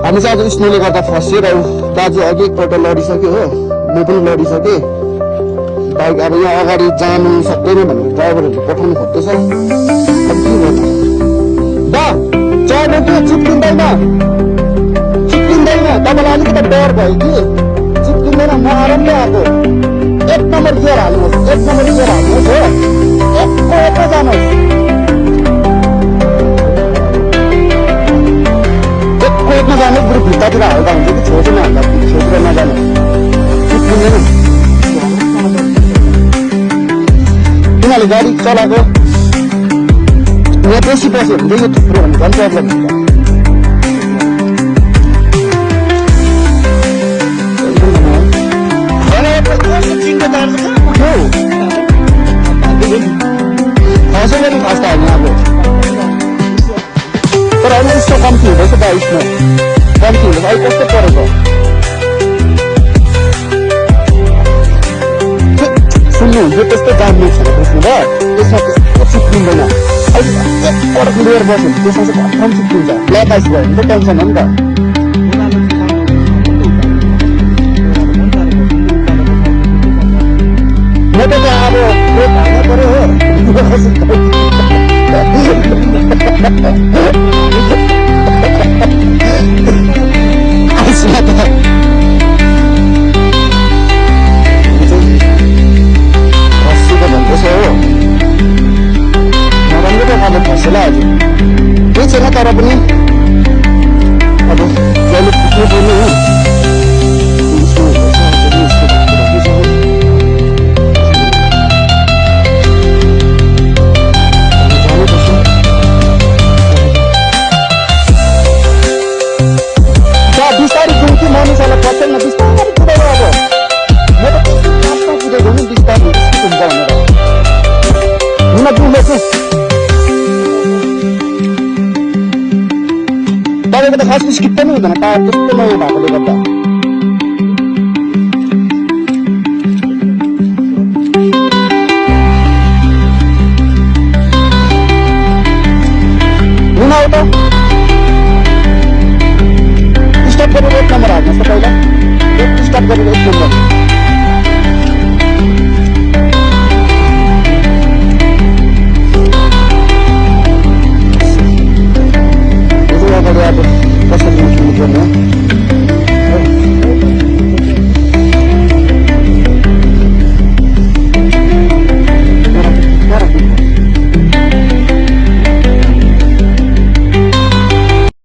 हामी चाहिँ आज स्नोले गर्दा फस्यो र दाजु अघि एकपल्ट लडिसक्यो हो, म पनि लडिसकेँ। बाइक अब यहाँ अगाडि जानु सक्दैन भनेर ड्राइभरहरूले पठाउनु खोज्दैछ। अब के गर्नु दा, चढ्नु कि चिप्लिँदैन तपाईँलाई अलिकति डर भयो कि चिप्लिँदैन। म आरामले आएको। एक नम्बर गियर हाल्नुहोस्, एक नम्बर गियर हाल्नुहोस् हो, एकको जानुहोस्, एकमा जानु। बरु भित्तातिर हाल्दा हुन्छ कि छेउछाउमा हाल्दा, छेउतिर नजानु, चिप्लिँदैन। तिनीहरूले गाडी चलाएको यहाँ बेसी बस्यो भने चाहिँ यो थुप्रो भने झन् प्रब्लम हुन्छ। खसेर नि खस्दा होइन अब, तर अहिले यस्तो कम्ती हुँदैछ त, यसमा कम्ती हुँदैछ। अहिले कस्तो परेको सुन्नुहुन्छ, त्यस्तो जान्नु छ बुझ्नु र, यसमा त्यस्तो चिप्लिँदैन। अहिले एकपल्ट क्लियर बस्यो भने त्यसमा चाहिँ कन्फर्म चिप्लिन्छ। ब्ल्याक आइस भयो भने त टेन्सन हो नि त। म त त्यहाँ अब ब्रेक हाल्नु पऱ्यो हो। आइसमा त भन्दैछ हो, नराम्रो त खानु फसेला आज। केही छैन, तर पनि अब जहिले पुग्नु पर्ने हो। बिस्तारै जाउँ कि मनिषालाई पर्दैन, बिस्तारै कुदायो अब। म त त्यसमा कुदेको नि बिस्तारै हुन्छ भनेर हुन पुग्दैछु। तपाईँको त खास स्किप पनि हुँदैन, टायर त्यस्तो नयाँ भएकोले गर्दा। हुन आउ त, स्टार्ट गरेर एक नम्बर हाल्नुहोस् त पहिला। स्टार्ट गरेर एक नम्बर। अगाडि अब कसरी निस्किनु पर्ने